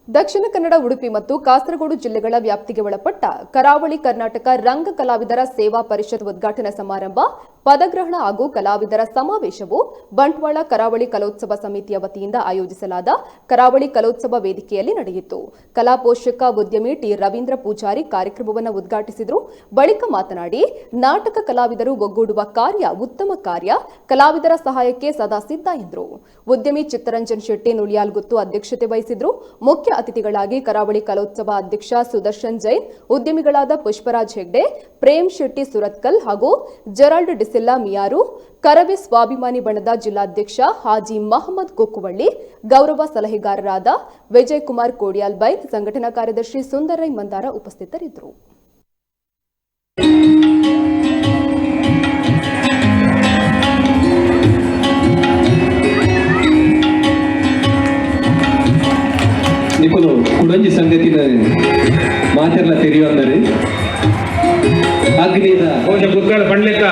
Dakshina Kannada, Udupi ಮತ್ತು ಕಾಸರಗೋಡು ಜಿಲ್ಲೆಗಳ ವ್ಯಾಪ್ತಿಗೆ ಒಳಪಟ್ಟ ಕರಾವಳಿ ಕರ್ನಾಟಕ ರಂಗ ಕಲಾವಿದರ ಸೇವಾ ಪರಿಷತ್ ಉದ್ಘಾಟನಾ ಸಮಾರಂಭ, ಪದಗ್ರಹಣ ಹಾಗೂ ಕಲಾವಿದರ ಸಮಾವೇಶವು ಬಂಟ್ವಾಳ ಕರಾವಳಿ ಕಲೋತ್ಸವ ಸಮಿತಿಯ ವತಿಯಿಂದ ಆಯೋಜಿಸಲಾದ ಕರಾವಳಿ ಕಲೋತ್ಸವ ವೇದಿಕೆಯಲ್ಲಿ ನಡೆಯಿತು. ಕಲಾ ಪೋಷಕ ಉದ್ಯಮಿ ಟಿ ರವೀಂದ್ರ ಪೂಜಾರಿ ಕಾರ್ಯಕ್ರಮವನ್ನು ಉದ್ಘಾಟಿಸಿದರು. ಬಳಿಕ ಮಾತನಾಡಿ, ನಾಟಕ ಕಲಾವಿದರು ಒಗ್ಗೂಡುವ ಕಾರ್ಯ ಉತ್ತಮ ಕಾರ್ಯ, ಕಲಾವಿದರ ಸಹಾಯಕ್ಕೆ ಸದಾ ಸಿದ್ಧ ಎಂದರು. ಉದ್ಯಮಿ ಚಿತ್ತರಂಜನ್ ಶೆಟ್ಟಿ ನುಳಿಯಾಲ್ಗುತ್ತು ಅಧ್ಯಕ್ಷತೆ ವಹಿಸಿದ್ರು. ಮುಖ್ಯ ಅತಿಥಿಗಳಾಗಿ ಕರಾವಳಿ ಕಲೋತ್ಸವ ಅಧ್ಯಕ್ಷ ಸುದರ್ಶನ್ ಜೈನ್, ಉದ್ಯಮಿಗಳಾದ ಪುಷ್ಪರಾಜ್ ಹೆಗ್ಡೆ, ಪ್ರೇಮ್ ಶೆಟ್ಟಿ ಸುರತ್ಕಲ್ ಹಾಗೂ ಜೆರಾಲ್ಡ್ ಡಿಸಿಲ್ಲಾ ಮಿಯಾರು, ಕರವೇ ಸ್ವಾಭಿಮಾನಿ ಬಣದ ಜಿಲ್ಲಾಧ್ಯಕ್ಷ ಹಾಜಿ ಮಹಮ್ಮದ್ ಕೊಕ್ಕುವಳ್ಳಿ, ಗೌರವ ಸಲಹೆಗಾರರಾದ ವಿಜಯ್ ಕುಮಾರ್ ಕೋಡಿಯಾಲ್ ಬೈಲ್, ಸಂಘಟನಾ ಕಾರ್ಯದರ್ಶಿ ಸುಂದರೈ ಮಂದಾರ ಉಪಸ್ಥಿತರಿದ್ದರು. ನಿಕುಲು ಕುಡೊಂಜಿ ಸಂಗತಿನ ಮಾತೆರ್ಲ ತೆರಿಯೊಂದರೆ ಅಗ್ನಿದ ಬಹುಶಃ ಗುರ್ಕಾಲ ಪಂಡ್ಲೆಕ್ಕ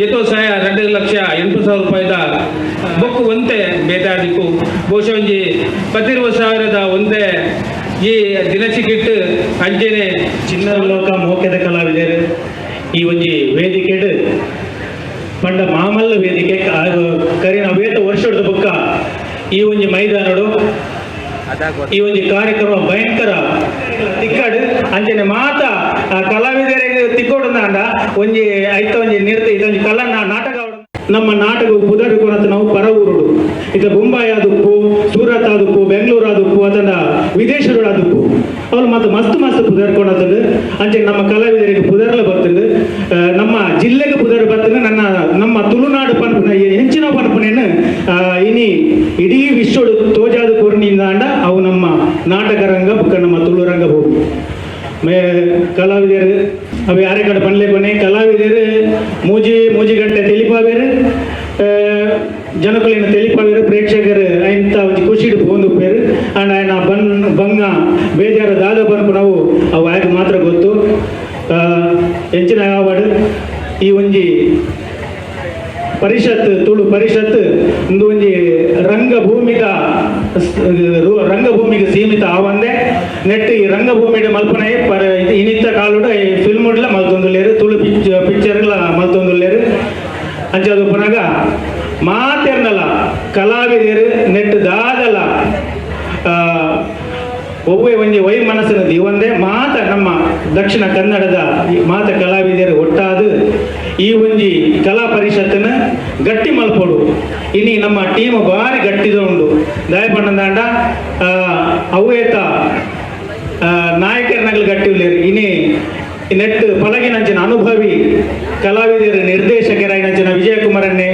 ಏತೋ ಸಹಾಯ 2,08,000 ರೂಪಾಯಿದ ಬೊಕ್ಕು ಒಂತೆ ಬೇತಾದಿಕ್ಕು. ಬಹುಶಃ ಒಂಜಿ 12,000ದ ಒಂತೆ ಈ ದಿನಸಿಗಿಟ್ಟು ಅಂಚೆನೆ. ಚಿನ್ನರ ಲೋಕ ಮೋಕೆದ ಕಲಾವಿದರು. ಈ ಒಂಜಿ ವೇದಿಕೆಡ್ ಪಂಡ ಮಾಮಲ್ಲ ವೇದಿಕೆ. ಕರಿನ ವೇತ ವರ್ಷದ ಬೊಕ್ಕ ಈ ಒಂಜಿ ಮೈದಾನಡು ಈ ಒಂಜಿ ಕಾರ್ಯಕ್ರಮ ಭಯಂಕರ ತಿಕ್ಕಡು. ಅಂಚನೆ ಮಾತ ಆ ಕಲಾವಿದರಿಗೆ ತಿಕ್ಕೋಡು ಅಂಡ ಒಂಜಿ ಐತ ಒಂಜಿ ನಿರ್ತ ಇದೊಂಜಿ ಕಲಾ ನಾಟಕ ಆವಡು. ನಮ್ಮ ನಾಟಕ ಪುದರ್ ಕೊನತ ನಾವು ಪರ ಊರುಡು ಇತ್ತ ಬೊಂಬಾಯಿ ಆದುಪ್ಪು, ಸೂರತ್ ಆದುಪ್ಪು, ಬೆಂಗಳೂರು ಆದುಪ್ಪು, ಅದನ್ನ ವಿದೇಶಗಳು ಆದುಪ್ಪು, ಅವ್ರು ಮತ್ತೆ ಮಸ್ತ್ ಮಸ್ತ್ ಪುದರ್ ಕೊನತಂದು. ಅಂಚೆ ನಮ್ಮ ಕಲಾವಿದರಿಗೆ ಪುದರ್ಲ ಬರ್ತಂದು, ನಮ್ಮ ಜಿಲ್ಲೆಗೆ ಪುದರ್ ಬರ್ತಂದು. ನನ್ನ ನಮ್ಮ ತುಳುನಾಡು ಪನ್ಪುನ ಹೆಂಚಿನ ಪನ್ಪುನೇನು ಇನಿ ಇಡೀ ವಿಶ್ವಡು ತೋಜಾದ ಕೊರ್ನಿಂದ ಅಂಡ ಅವು ನಮ್ಮ ನಾಟಕ ರಂಗ ಬುಕ್ಕ ನಮ್ಮ ತುಳು ರಂಗಭೂಮಿ. ಮೇ ಕಲಾವಿದರು ಅವು ಯಾರೇ ಕಡೆ ಪನ್ಲೆ ಕೊನೆ ಕಲಾವಿದರು ಮೂಜಿ ಮೂಜಿ ಗಂಟೆ ತೆಲಿಪಾವೇರು, ಜನಕುಲಿನ ತೆಲಿಪಾವೇರು. ಪ್ರೇಕ್ಷಕರು ಐಂತ ಒಂಜಿ ಖುಷಿಡ್ ಪೋಂದು ಪೇರು. ಅಂಡ್ ಆಯ್ನ ಬನ್ ಬಂಗ ಬೇಜಾರ ದಾದ ಪನ್ಪು ನಾವು ಅವು ಆಯ್ಕೆ ಮಾತ್ರ ಗೊತ್ತು. ಎಂಚಿನ ಯಾವಾಡು ಈ ಒಂಜಿ ಪರಿಷತ್, ತುಳು ಪರಿಷತ್ ಒಂದು ಒಂಜಿ ರಂಗಭೂಮಿದ ರಂಗಭೂಮಿಗೆ ಸೀಮಿತ ಆವಂದೆ ನೆಟ್ ಈ ರಂಗಭೂಮಿಡ್ ಮಲ್ಪನೆ ಪರ ಇನಿತ್ತ ಕಾಲುಡು ಈ ಫಿಲ್ಮ್ಡ್ಲ ಮಲ್ತೊಂದುಲ್ಲೇರು, ತುಳು ಪಿಕ್ಚರ್ಲ ಮಲ್ತೊಂದುಲ್ಲೇರು. ಅಂಚಾದ ಉಪ್ಪುನಗ ಮಾತೆರ್ನಲ ಕಲಾವಿದರು ನೆಟ್ ದಾದಲ ಒವ್ವೆ ಒಂಜಿ ವೈ ಮನಸ್ಸಿನ ದಿವಂದೆ ಮಾತ ನಮ್ಮ ದಕ್ಷಿಣ ಕನ್ನಡದ ಈ ಮಾತ ಕಲಾವಿದರು ಒಟ್ಟಾದು ಈ ಒಂಜಿ ಕಲಾ ಪರಿಷತ್ತನ್ನು ಗಟ್ಟಿ ಮಲ್ಪೊಡು. ಇನಿ ನಮ್ಮ ಟೀಮ್ ಬಾರಿ ಗಟ್ಟಿದ ಉಂಡು. ದಾಯಪಣ್ಣದಾಂಡ ಅವೇತ ನಾಯಕರನಗಲು ಗಟ್ಟಿ ಉಲ್ಲೇರು. ಇನಿ ನೆಟ್ ಪಲಗಿನಂಚಿನ ಅನುಭವಿ ಕಲಾವಿದರು ನಿರ್ದೇಶಕರಾಯಿನಂಚಿನ ವಿಜಯಕುಮಾರನ್ನೇ,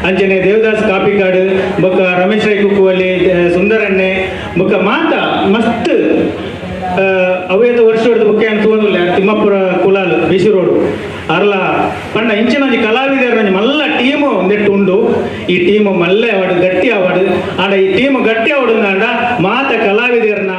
ಅಂಚನೆ ದೇವದಾಸ್ ಕಾಪಿಕಾಡು, ಬೊಕ್ಕ ರಮೇಶ್ ರೈ ಕುಕ್ಕುವಲ್ಲಿ, ಸುಂದರಣ್ಣೆ, ಬೊಕ್ಕ ಮಾತ ಮಸ್ತ್ ಅವೇತ ವರ್ಷದ ಬೊಕ್ಕ ಏನು ತೂವೊಂದುಲ್ಲೆ ತಿಮ್ಮಪ್ಪುರ ಕುಲಾಲ್ ಬಿಸಿ ರೋಡ್ ಅರ್ಲ ಪಂಡ ಇಂಚಿನ ಒಂಜಿ ಕಲಾವಿದರ ಒಂಜಿ ಮಲ್ಲ ಟೀಮು ಒಂದೆಟ್ಟು ಉಂಡು. ಈ ಟೀಮು ಮಲ್ಲೆ ಅವಾಡು, ಗಟ್ಟಿ ಅವಾಡು. ಆಂಡ ಈ ಟೀಮ್ ಗಟ್ಟಿ ಆವಡು ಅಂಡ ಮಾತ ಕಲಾವಿದರನ್ನ